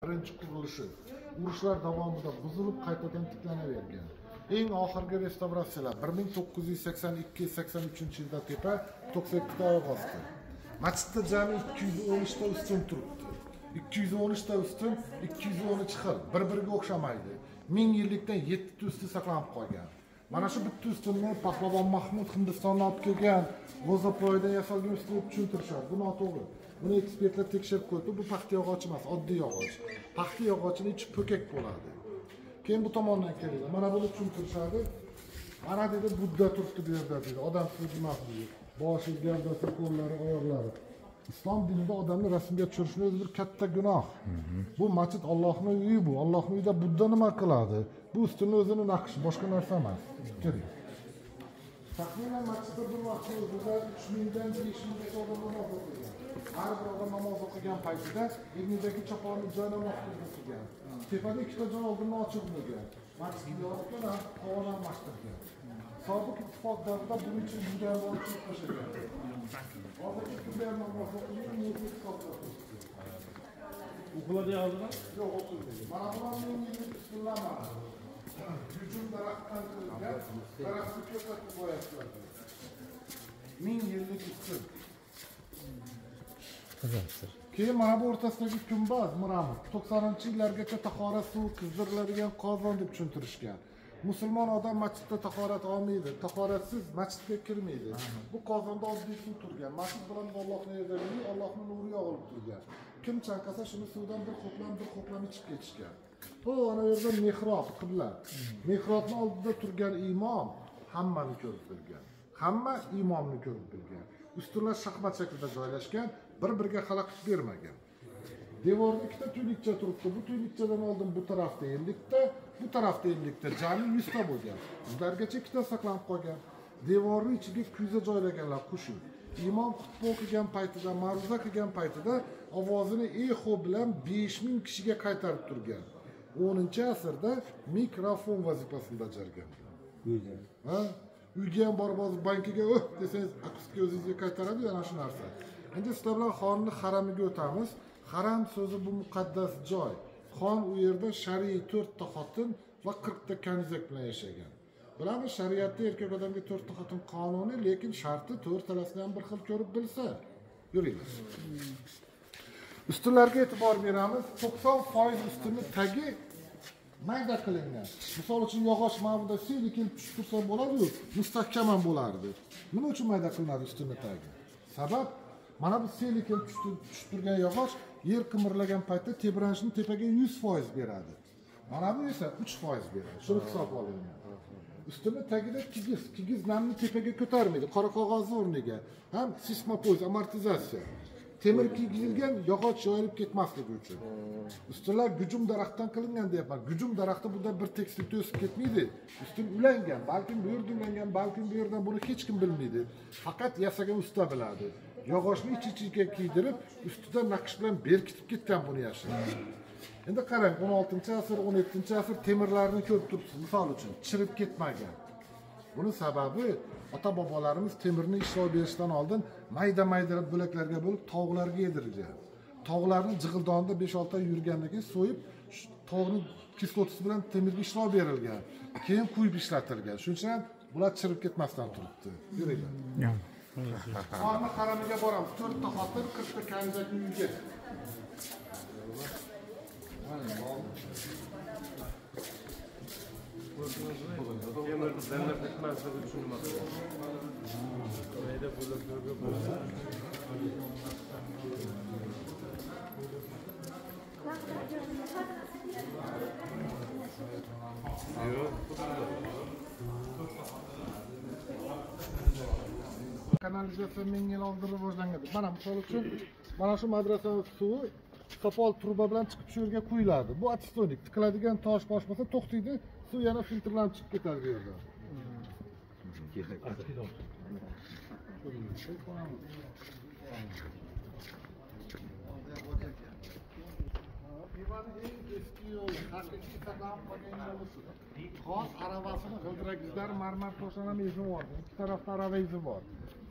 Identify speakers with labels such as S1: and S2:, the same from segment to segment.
S1: birinchi qurilishi. Urushlar davomida buzilib qaytadan tiklanavergan. Eng oxirgi restavratsiyalar 1982-83 yilda tepa 92 ta oyoq osti. Masjidda jami 213 ta ustun turibdi. 213 ta ustun 213 xil, bir-biriga o'xshamaydi. 1000 yillikdan 7 ta ustun saqlanib qolgan. Mana shu bitta ustunni Pahlavon Mahmud Hindistondan olib kelgan g'o'zapoyadan yasalgan ustun deb tushuntirishadi. Bu noto'g'ri. Buni ekspertlar tekshirib ko'rdi. Bu paxta yog'ochi emas, oddiy yog'och. Paxta yog'ochini ichi po'kak bo'ladi. Keyin bu tomondan keladi. Mana buni tushuntirishadi. Mana dedi, Budda turibdi bu yerda dedi. Odam turibdi emas dedi. Boshi, gavdasi, qo'llari, oyoqlari. Islom dinida odamni rasmga tushirishni o'zi bir katta gunoh. Bu masjid Allohning uyi bu. Allohning uyida Budda nima qiladi? Bu ustunni o'zini naqshi, boshqa narsa emas. Kiring. Taxminan masjidda bir vaqtning o'zida 3000 dan 5000 gacha odam namoz o'qigan. Har bir odam namoz o'qigan paytida egnidagi choponni joynamoz qilib o'qigan. Tepada ikkita joy oldindan ochiq bo'lgan. Masjidni yoritgan ham havoni almashtirgan. Sobiq ittifoq davrida buning uchun yurgan bo'lib tashlagan. Hozirgi kunda ham namoz o'qigan, muzey hisoblab turibdi.
S2: O'qiladi hozir?
S1: Yo'q, o'qilmaydi. Mana bular ming yillik ustunlar mana. Hujum daraxtdan qilingan, daraxtni ko'rsatib qo'yaptilar. 1000 yillik ustun. Keyin mana bu o'rtasidagi gumbaz mramor 90-yillargacha tahorat suvi qizdiriladigan qozon deb tushuntirishgan. Musulmon odam masjidda tahorat olmaydi, tahoratsiz masjidga kirmaydi. Bu qozonda oddiy suv turgan. Masjid bilan Allohning yerdagi Allohning nuri yog'ilib turgan. Kim chanqasa shuni suvdan bir ho'plam bir ho'plam ichib ketishgan. To ana yerda mehrob, qibla. Mehrobning oldida turgan imom hammani ko'rib bilgan. Hamma imomni ko'rib bilgan. Ustunlar shaxmat shaklida joylashgan, bir-biriga xalaqit bermagan. Devorda ikkita tuylikcha turibdi. Bu tuylikchadan oldin bu tarafda 50 ta, bu tarafda 50 ta, jami 100 ta bo'lgan. Ulargacha ikkita saqlanib qolgan. Devorning ichiga kuza joylaganlar, qo'shin. Imom xutba o'qigan paytida, ma'ruza qilgan paytida ovozini exo bilan 5000 kishiga qaytarib turgan. 10-asrda mikrofon vazifasini bajargan. Ha? Uyga ham borib hozir bankiga "Oh" desangiz, akustika o'zingizga qaytaradi, ana shu narsa. Endi sizlar bilan xonni haramiga o'tamiz. Haram so'zi bu muqaddas joy. Xon u yerda shariy 4 ta xotin va 40 ta kanizak bilan yashagan. Bilamiz, shariatda erkak odamga 4 ta xotin qonuniy, lekin sharti to'rtalasini ham bir xil ko'rib bilsa. Yuringlar. Ustunlarga e'tibor beramiz. 90% ustunni tagi mayda qilingan. Misol uchun yog'och mana bunda sekin tushib tursa bo'ladi-yu, mustahkam ham bo'lardi. Nima uchun mayda qilinadi ustunni tagi? Sabab mana bu sekin tushib turgan yog'och yer qimirlagan paytda tebranishni tepaga 100% beradi. Mana bu esa 3% beradi. Shuni hisobga olingan. Ustunni tagida kigiz, kigiz namni tepaga ko'tarmaydi, qora qog'ozni o'rniga. Ham seismopoz, amortizatsiya. Temir kiygizilgan yog'och yoyilib ketmasligi uchun. Ustunlar gujum daraxtdan qilingan deyapman. Gujum daraxti bunda bir tekislikda o'sib ketmaydi. Ustun ulangan, balkim bu yerda ulangan, balkim bu yerdan, buni hech kim bilmaydi. Faqat yasagan usta biladi. Yog'ochni ich-ichiga kiydirib, ustidan naqsh bilan berkitib ketgan buni yashirib. Endi qarang, 16-asr, 17-asr temirlarni ko'rib turibsiz, misol uchun, chirib ketmagan. Buni sababi ota-bobolarimiz temirni ishlov berishdan oldin mayda-mayda bo'laklarga bo'lib tovuqlarga yedirgan. Tovuqlarni jig'ildonda 5-6 oy yurgandan keyin so'yib, tovuqning kislotasi bilan temirga ishlov berilgan. Keyin quyib ishlatilgan. Shuning uchun ham bular chirib ketmasdan turibdi. Yuringlar. Xonni haramiga boramiz. 4 ta xotin, 40 ta kanizakni uyiga.
S2: Temir zarar etmasligi uchun nima qiladi? Mayda bo'laklarga bo'lib. Yo'q.
S1: Kanalizatsiya 1000 yil oldin rivojlangan. Mana misol uchun mana shu madrasa suvi sopol truba bilan chiqib shu yerga quyiladi. Bu отстойник, tiqiladigan tosh bosh bo'lsa to'xtaydi, suv yana filtrlanib chiqib ketadi bu yerdan. Xivani eng eski yo'li, haqiqiy saqlanib qolgan yo'li shu. Xos aravasini g'ildiragizlari marmar toshdan ham izi bor. Ikki tarafda arava izi bor.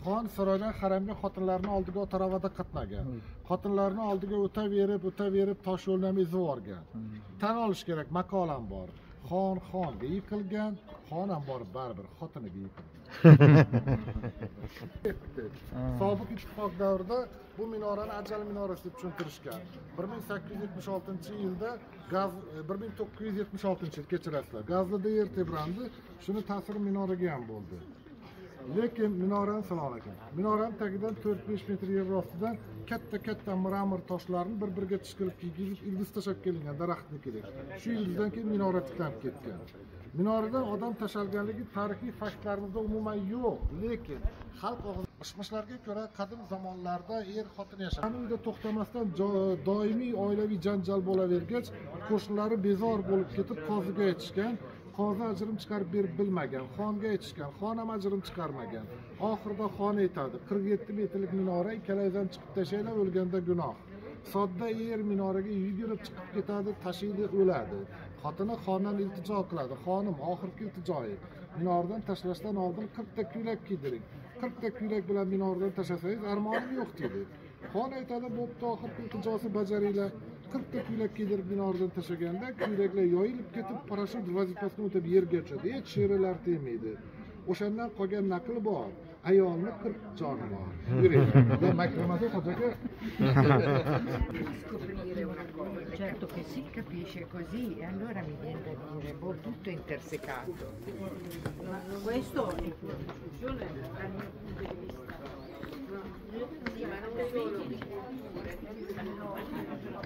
S1: Xon saroydan haramga xotinlarni oldiga ot aravada qatnagan. Xotinlarni oldiga o'taverib tosh yo'lni ham ezib yuborgan. Tan olish kerak, maqolam bor. Xon xonga yiqilgan, xon ham borib baribir xotiniga yiqilgan. Sobiq ittifoq davrida bu minorani Ajal minorasi deb tushuntirishgan. 1876-yilda gaz 1976-yil kechirasizlar. Gazlida yer tebrandi, shuni ta'siri minoraga ham bo'ldi. Lekin minorani salom alaykum. Minorani tagidan 4-5 metr yer ostidan katta-katta mramor toshlarni bir-biriga tishqirib kiygizib ildiz tashlab kelingan daraxtnikidek. Shu ildizdan keyin minora tiklanib ketgan. Minoradan odam tashalganligi tarixiy faktlarimizda umuman yo'q, lekin xalq og'iz ko'ra qadim zamonlarda er xotin yashagan. Uyda to'xtamasdan doimiy oilaviy janjal bo'lavergach, qo'shnilari bezor bo'lib ketib qoziga aytishgan. Qozi ajrim chiqarib berib bilmagan, xonga aytishgan, xon ham ajrim chiqarmagan. Oxirida xon aytadi, 47 metrlik minora ikkalangiz ham chiqib tashlanglar, o'lganda gunoh. Sodda er minoraga yugurib chiqib ketadi, tashiydi, o'ladi. Xotini xondan iltijo qiladi. Xonim, oxirgi iltijoyim. Minoradan tashlashdan oldin 40 ta kuylak kiydiring. 40 ta kuylak bilan minoradan tashlasangiz armonim yo'q deydi. Xon aytadi, bo'pti, oxirgi iltijosi bajaringlar. 40 ta kuylak kiydirib minoradan tashlaganda kuylaklar yoyilib ketib parashyut vazifasini o'tab yerga tushadi. Hech sherilar tegmaydi. O'shandan qolgan naql bor. Ayolni 40 joni bor. Yuring. Makramasi hoji aka.
S3: Scoprire una cosa, certo che si capisce così e allora mi viene da dire, boh, tutto è intersecato.
S4: Ma questo è una discussione dal mio punto di vista. Sì, ma non solo.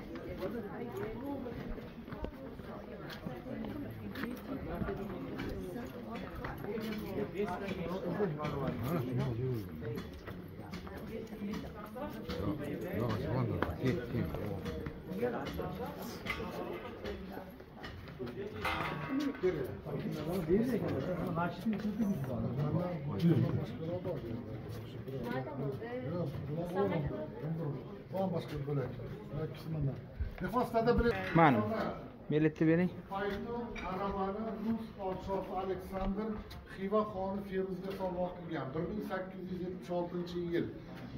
S5: Mana millatni bering.
S1: Fayton aravani rus podshosi Aleksandr Xiva xoni Feruzga sovg'a qilgan 1876-yil.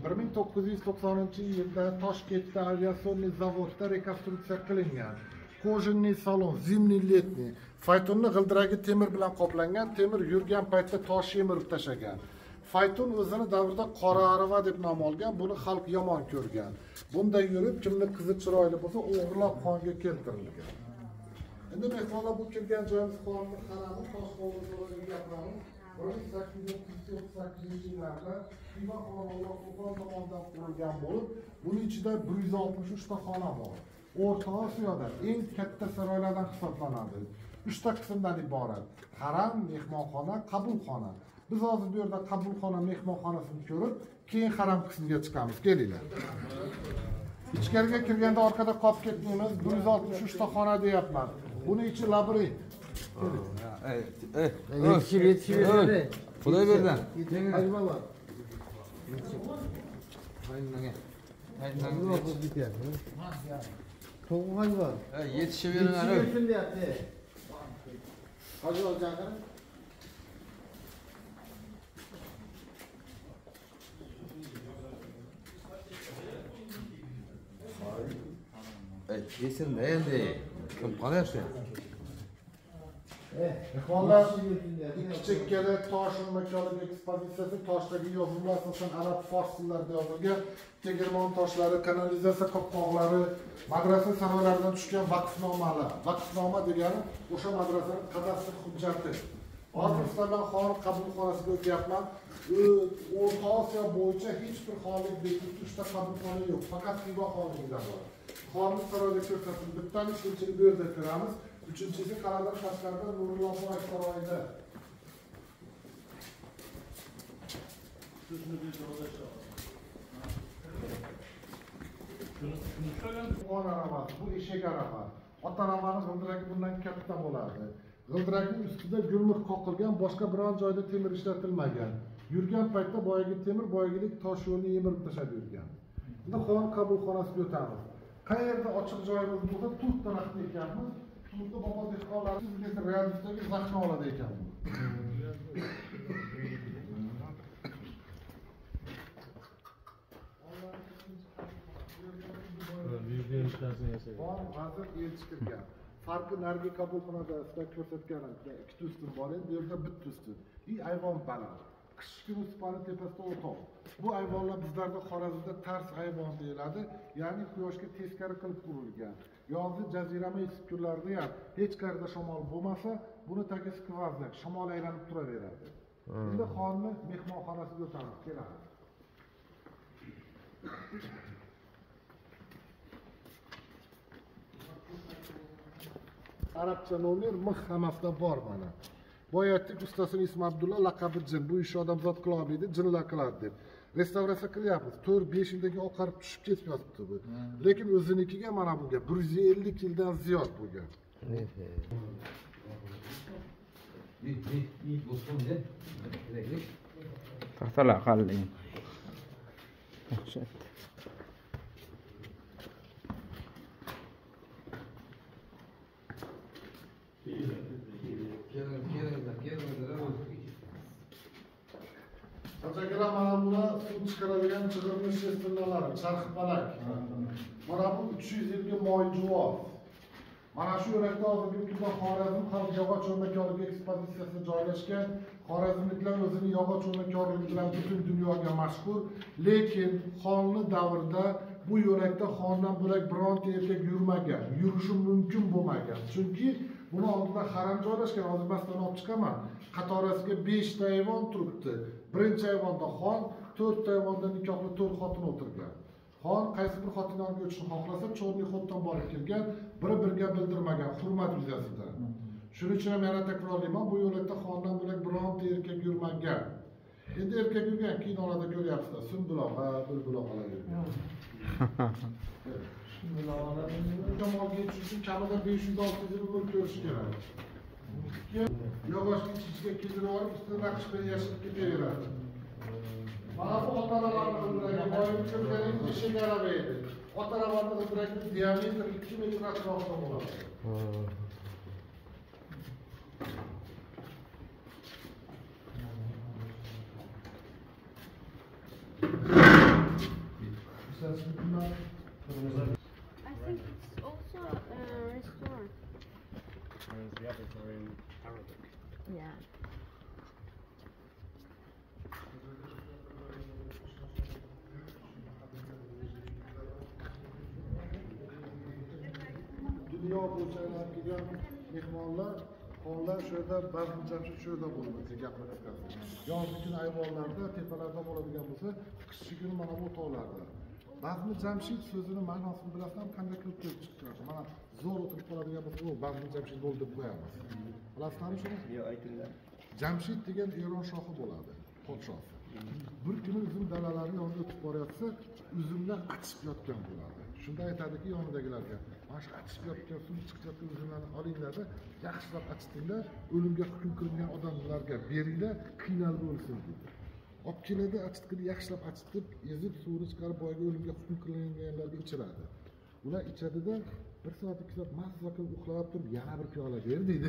S1: 1990-yilda Toshkentda aviatsion zavodda rekonstruksiya qilingan. Кожаный salon, zimniy, letniy. Faytonni g'ildiragi temir bilan qoplangan, temir yurgan paytda tosh yemirib tashlagan. Fayton o'zini davrida qora arava deb nom olgan, buni xalq yomon ko'rgan. Bunda yurib kimni qizi chiroyli bo'lsa, o'g'irlab xonga keltirilgan. Endi mehmonlar, bu kirgan joyimiz xonning harami, tosh hovlisi gapiramiz. 1838-yillarda Xiva xoni Ulug'bek tomonidan qurilgan bo'lib, buning ichida 163 ta xona bor. O'rta Osiyoda eng katta saroylardan hisoblanadi. 3 ta qismdan iborat: haram, mehmonxona, qabulxona. Biz hozir bu yerda qabulxona, mehmonxonasini ko'rib, keyin haram qismiga chiqamiz. Kelinglar. Ichkariga kirganda orqada qolib ketmaymiz. 163 ta xona deyapman. Buni ichi labirint.
S6: Yetishib yetishib. Xudoyberdan.
S1: Hadi baba.
S6: Yetishib beringlar.
S1: Hacı olacağını.
S6: Yesin endi. Kim qolyapti?
S1: Mehmonlar, ikki chekkada tosh makonlik ekspozitsiyasi, toshdagi yozuvlar asosan arab, fors tillarida yozilgan, tegirmon toshlari, kanalizatsiya qopqoqlari, madrasa saroylaridan tushgan vaqfnomalar. Vaqfnoma degani o'sha madrasaning kadastr hujjati. Hozir sizlar bilan xon qabulxonasiga o'tyapman. O'rta Osiyo bo'yicha hech bir xonlik bekitib 3 ta qabulxona yo'q, faqat Xiva xonligida bor. Xonni saroyda ko'rsatib, bittani ikkinchini bu yerda ko'ramiz. Üçüncüsü qal'adan tashqarida Nurullo Boy saroyida. Xon aravasi, bu eshak arava. Ot aravani g'ildiragi bundan katta bo'ladi. G'ildirakning ustida gulmix qoqilgan, boshqa biron joyda temir ishlatilmagan. Yurgan paytda boyagi temir boyagidek tosh yo'lni yemirib tashlab yurgan. Endi xon qabulxonasiga o'tamiz. Qayerda ochiq joyimiz bo'lsa, tut daraxti ekanmiz. Tutni bobo dehqonlar 100 metr radiusdagi zaxna oladi ekan. Xon, vazir, elchi kirgan. Farqi narigi qabulxonada sizlar ko'rsatganimda ikkita ustun bor edi, bu yerda bitta ustun. Ayvon baland. Qish kuni supani tepasida o'toq. Bu ayvonlar bizlarda Xorazmda tars ayvon deyiladi, ya'ni quyoshga teskari qilib qurilgan. Yozgi jazirama issiq kunlarda ham hech qayerda shamol bo'lmasa, buni tagi skvaznak, shamol aylanib turaveradi. Endi xonni mehmonxonasiga o'tamiz, kelamiz. Arabcha nomer mix hammasida bor mana. Boya aytdik, ustasini ismi Abdulla, laqabi Jin. Bu ishni odamzod qila olmaydi, jinlar qiladi deb. Restavratsiya qilyapmiz. 4-5 yildan keyin oqarib tushib ketib yotibdi bu. Lekin o'zinikiga mana bunga 150 yildan ziyod bo'lgan.
S5: Taxtalar qalin. Dahshat.
S1: Chachakalar mana bular suv chiqaradigan chig'irli shestirnalari, charxpalak. Mana bu 300 yilgi moyjuvoz. Mana shu yo'lakda hozirgi kunda Xorazm xalq yog'och o'rmakorligi ekspozitsiyasi joylashgan. Xorazmliklar o'zini yog'och o'rmakorligi bilan butun dunyoga mashhur. Lekin xonli davrda bu yo'lakda xondan bo'lak bironta erkak yurmagan, yurishi mumkin bo'lmagan. Chunki buni oldida haram joylashgan. Hozir masdan olib chiqaman. Qatorasiga 5 ta ayvon turibdi. Birinchi ayvonda xon, 4 ta ayvonda nikohli 4 xotin o'tirgan. Xon qaysi bir xotinni olib o'tishni xohlasa, chorli xoddan borib kelgan, biri-biriga bildirmagan, hurmat yuzasidan. Shuning uchun ham yana takrorlayman, bu yo'lakda xondan bo'lak bironta erkak yurmagan. Endi erkak yurgan, kinolarda ko'ryapsizlar, sumbulog'a, bulbulog'alar yurgan. Kamolga yetish uchun kamida 500-600 yil umr ko'rish kerak. Yog'ochni ichiga keltirib olib, ustida naqsh bilan yashirib ketaveradi. Mana bu ot arabani g'ildiragi, boyagi ko'rganingiz eshak araba edi. Ot arabani g'ildiragi diametri 2 metr atrofida bo'ladi.
S4: I think it's also a restaurant.
S2: Whereas the others are in Arabic.
S4: Yeah.
S1: Dunyo bo'yicha aylanib kelgan mehmonlar, xonlar shu yerda, bazm jamshid shu yerda bo'ladi, gapni qisqasi. Yozgi kuni ayvonlarda, tepalarda bo'ladigan bo'lsa, qishki kuni mana bu tog'larda. Bazmi Jamshid so'zini ma'nosini bilasizmi, qanday qilib kelib chiqdi? Mana zo'r o'tirib qoladigan bo'lsa, u Bazmi Jamshid bo'ldi deb qo'yamiz. Bilasizlarmi shuni?
S5: Yo'q, aytinglar.
S1: Jamshid degan Eron shohi bo'ladi, podshosi. Bir kuni uzum dalalari yonida o'tib borayotsa, uzumlar achishib yotgan bo'ladi. Shunda aytadiki yonidagilarga, mana shu achishib yotgan, suv chiqib yotgan uzumlarni olinglar-da, yaxshilab achitinglar, o'limga hukm qilingan odamlarga beringlar, qiynalib o'lsin deydi. Olib keladi, achitqini yaxshilab achitib, ezib, suvini chiqarib, boyagi o'limga hukm qilinganlarga ichiradi. Ular ichadida 1 soat 2 soat mazza qilib uxlab turib, yana bir piyola ber deydi.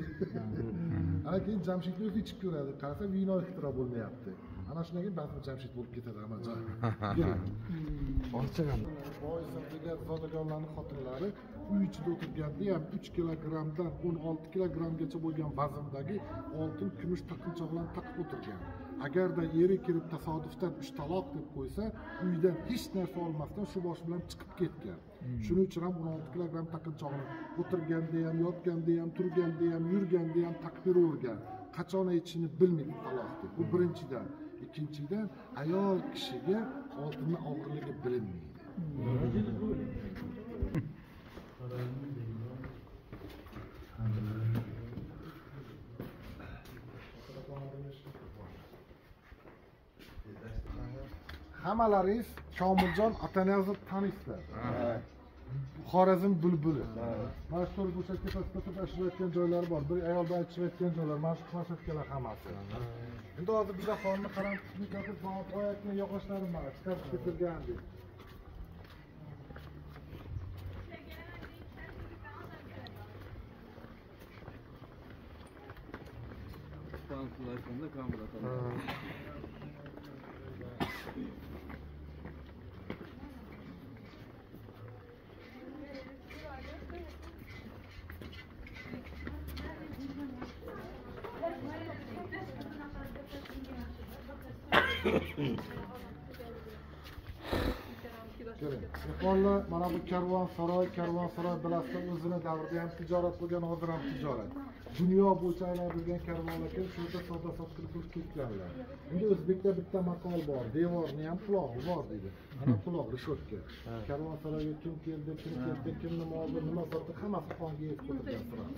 S1: Ana keyin Jamshidni o'zi ichib ko'radi, qarasa vino ixtiro bo'lmayapti. Ana shundan keyin Bazmi Jamshid bo'lib ketadi Ahmadjon. Boy zodagonlarning xotinlari uy ichida o'tirganda ham 3 kilogrammdan 16 kilogrammgacha bo'lgan vazndagi oltin, kumush taqinchoqlarni taqib o'tirgan. Agarda eri kirib tasodifdan 3 taloq deb qo'ysa, uydan hech narsa olmasdan shu bosh bilan chiqib ketgan. Shuning uchun ham 16 kilogramm taqinchoqni o'tirganda ham, yotganda ham, turganda ham, yurganda ham taqib yuravergan. Qachon aytishini bilmaydi taloq deb. Bu birinchidan. Ikkinchidan, ayol kishiga oltinning og'irligi bilinmaydi. Hammalaringiz Komiljon Ataniyazov taniysizlar. Xorazm bulbuli. Mana shu to'rt tepasida turib aytishayotgan joylari bor. Bir ayol bilan aytishayotgan joylar, mana shu plashotkalar hammasi. Endi hozir biza xonni qaramchilikni ko'rib, boyagi yog'ochlarim mana chiqarib ketilgan deb. Keling. Mehmonlar, mana bu karvonsaroy, karvonsaroy bilasizlar, o'zini davrida ham tijorat bo'lgan, hozir ham tijorat. Dunyo bo'yicha aylanib yurgan karvonlar kelib shu yerda savdo sotiq qilib ketganlar. Endi o'zbekda bitta maqol bor, devorni ham qulog'i bor deydi. Mana quloq reshotka. Karvonsaroyga kim keldi, kim ketdi, kim nima oldi, nima sotdi, hammasi xonga yetib o'tirgan turadi.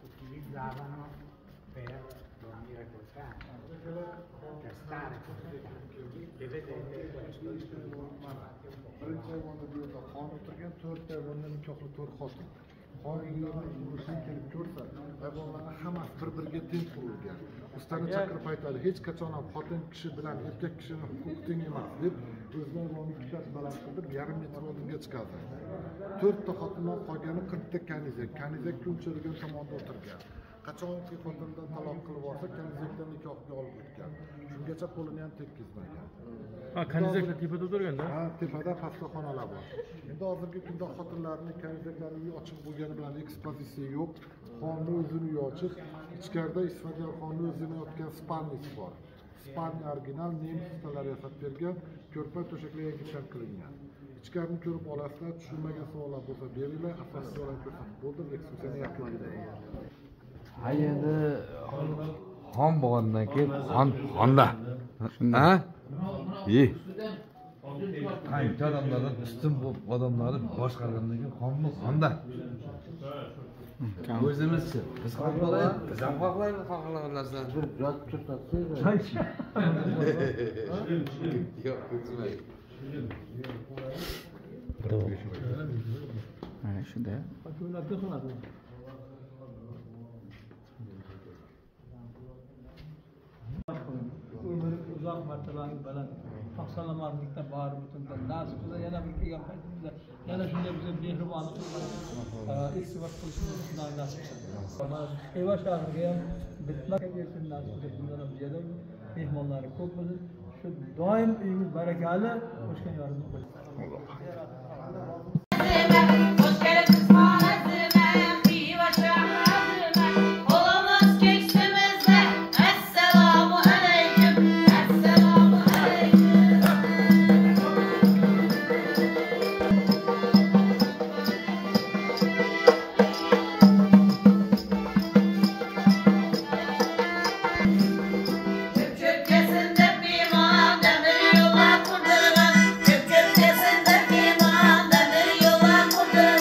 S2: Utilizzavano per dormire col cane, per stare con il cane. E vedete questo.
S1: Birinchi ayvonda bu yerda xon o'tirgan, to'rtta ayvonda nikohli to'rt xotin. Xon uylarini qurilishini kelib ko'rsa, ayvonlarni hammasi bir-biriga teng qurilgan. Ustani chaqirib aytadi, hech qachon ham xotin kishi bilan erkak kishini huquqi teng emas deb o'zini ayvonni ikkitasi baland qildirib, 1,5 metr oldinga chiqadi. To'rtta xotindan qolgani 40 ta kanizak. Kanizak kun tomonda o'tirgan. Qachonki xotindan taloq qilib olsa, kanizakdan nikohga olib o'tgan. Shungacha qo'lini ham tekkizmagan.
S7: Ha, kanizaklar tepada o'tirganda?
S1: Ha, tepada pastda xonalar bor. Endi hozirgi kunda xotinlarni, kanizaklarni uyi ochiq bo'lgani bilan ekspozitsiya yo'q. Xonni o'zini uyi ochiq. Ichkarida Isfandiyor xonni o'zini yotgan spalnisi bor. Spalni original nemis ustalari yasab bergan, ko'rpa to'shaklar yangicha qilingan. Ichkarini ko'rib olasizlar, tushunmagan savollar bo'lsa beringlar, asosiy joylarni ko'rsatib bo'ldim, ekskursiyani yakunlayman.
S6: Ha, endi xon bo'lgandan keyin xon xonda. Ha? Qancha odamlardan ustun bo'lib odamlarni boshqargandan keyin xonmi xonda. O'zimizchi, biz xon bo'laylik, biz ham xohlaymiz xohlagan narsani.
S1: Bir yotib tursangiz.
S6: Yo'q, ko'zmaydi.
S5: Mana shunda.
S8: Umri uzoq, martabasi baland, sog' salomatlikda bori butun nasib qilsa, yana bir kelgan paytimizda yana shunday biza mehribonlik qilib eksport qilishimiz nasib qilsin. Mana Xiva shahriga ham bitmak bersin nasib qilsa, bundan ham ziyoda mehmonlari ko'p bo'lsin. Shu doim uyimiz barakali, qo'shgan yorimni qo'ysin.
S9: Köprüsünde bir mandamır yola kurdu.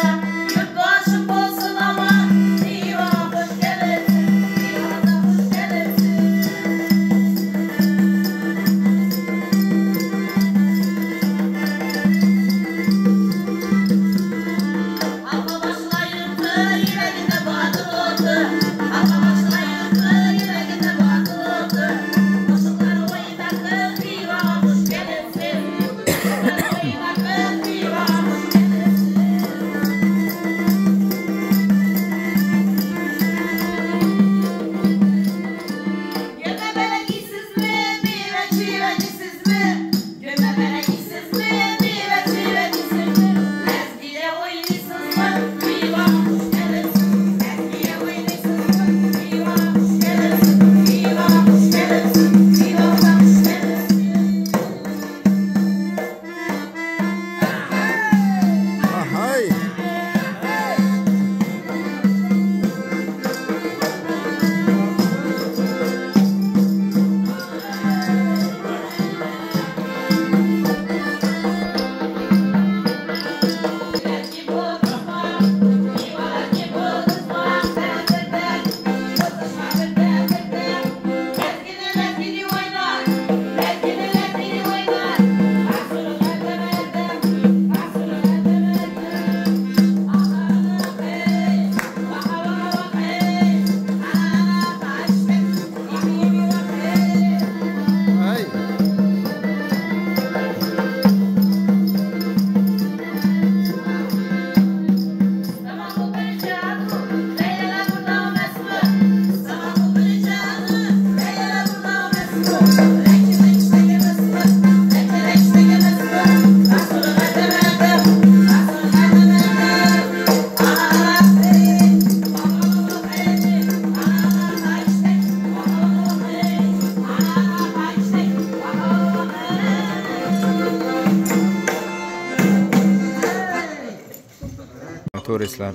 S5: Turistlar.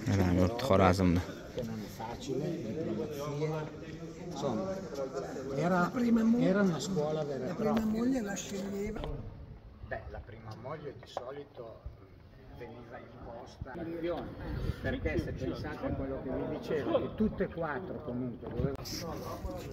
S5: Mana yuribdi Xorazmda.
S2: Era una scuola vera e propria. La prima moglie la sceglieva. Beh, la prima moglie di solito veniva imposta perché se pensate a quello che vi dicevo, che tutte e quattro comunque dovevano.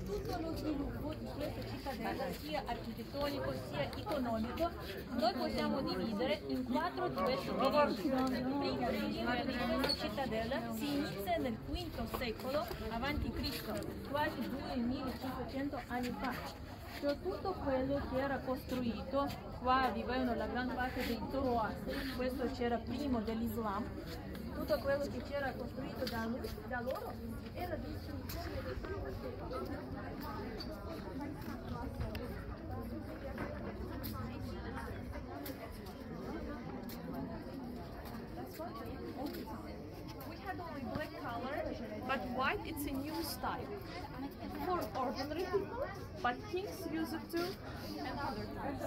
S9: Tutto lo sviluppo di questa cittadella, sia architettonico sia economico, noi possiamo dividere in quattro diversi periodi. Il primo periodo di questa cittadella si inizia nel V secolo avanti Cristo, quasi 2500 anni fa. Cioè tutto quello che era costruito, qua vivevano la gran parte dei Zoroastri, questo c'era prima dell'Islam, tutto quello che c'era costruito da loro era distrutto.
S10: We had only black color, but white it's a new style for ordinary people, but kings use it too and other types.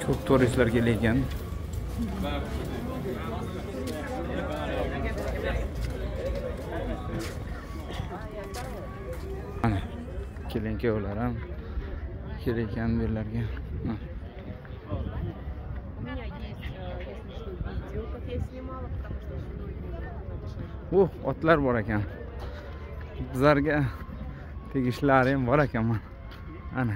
S5: Ko'p turistlar kelgan. Mana kelin kuyovlar ham kelayotgan bu yerlarga. Uh, otlar bor ekan. Bizlarga tegishlari ham bor ekan mana. Ana.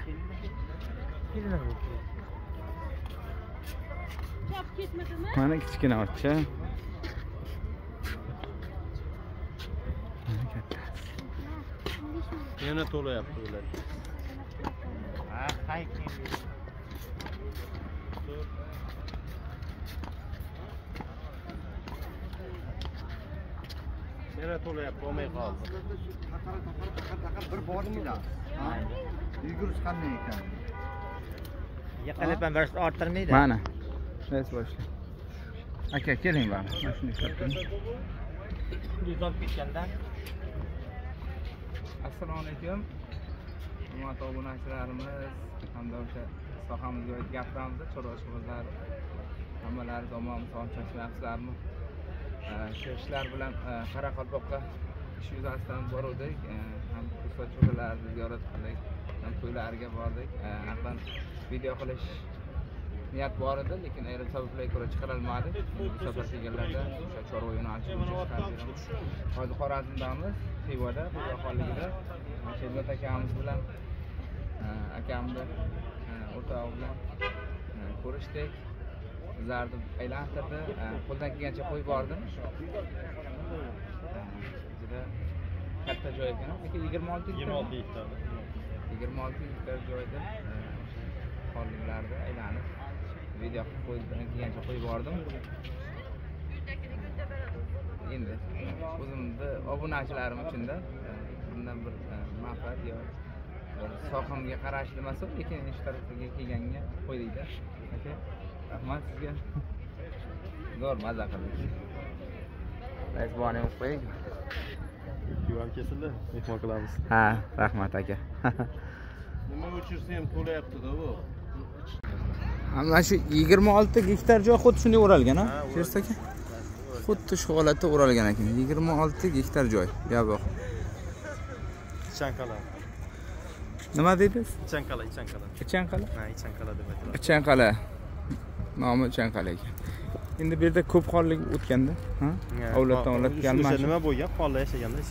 S5: Mana kichkina otcha. Mana katta.
S7: Yana to'layapti ular.
S2: Ha, hiking.
S7: Yana to'layapti, bo'lmay qoldi.
S6: Taqar bir bordilar. Ha? Yugurish qanday ekan?
S2: Yiqilib ham bir orttirmaydi.
S5: Mana. Rais boshliq. Aka, keling mana. Mana shuni ushlab turing.
S2: Yuzolib ketganda.
S5: Assalomu alaykum. Hurmatli obunachilarimiz hamda o'sha sohamizga oid gapiramiz, chorva ishqibozlar, hammalari omon shoshmayapsizlarmi? Shu ishlar bilan Qoraqalpoqqa ish yuzasidan boruvdik, ham usta cho'ralarni ziyorat qildik, ham to'ylarga bordik. Aqlan video qilish niyat bor edi, lekin ayrim sabablarga ko'ra chiqarolmadik. Bu safar kelganlarda o'sha chorva yo'nalishi bo'yicha chiqarib beramiz. Hozir Xorazmdamiz, Xivada, Xiva xonligida. Sherzod akamiz bilan akamni o'rtog'i bilan ko'rishdik. Bizlarni aylantirdi. Qo'ldan kelgancha qo'yib bordim. Juda katta joy ekan. Lekin 26 gektar. 26 gektar joyda o'sha xonliklarni aylanib video qilib qo'ydim, kelgancha qo'yib bordim. Endi o'zimni obunachilarim uchun-da bundan bir manfaat yo bir sohamga qarashli emas, lekin shu tarafga kelganga qo'ydik-da. Aka, rahmat sizga. Zo'r maza qildik. Rais boni qo'ying.
S7: Kuyov kesildi, mehmon qilamiz.
S5: Ha, rahmat aka.
S7: Nima o'chirsa ham to'layapti-da bu.
S5: Mana shu 26 gektar joy xuddi shunday o'ralgan, ha? Sherzod aka. Xuddi shu holatda o'ralgan ekan. 26 gektar joy. Bu yoq.
S7: Ichanqal'a.
S5: Nima dedingiz?
S7: Ichanqal'a, Ichanqal'a.
S5: Ichanqal'a?
S7: Ha, Ichanqal'a deb aytiladi.
S5: Ichanqal'a. Nomi Ichanqal'a ekan. Endi bu yerda ko'p xonlik o'tganda, ha? Avloddan avlodga almashib.
S7: O'sha nima bo'lgan? Xonlar yashaganda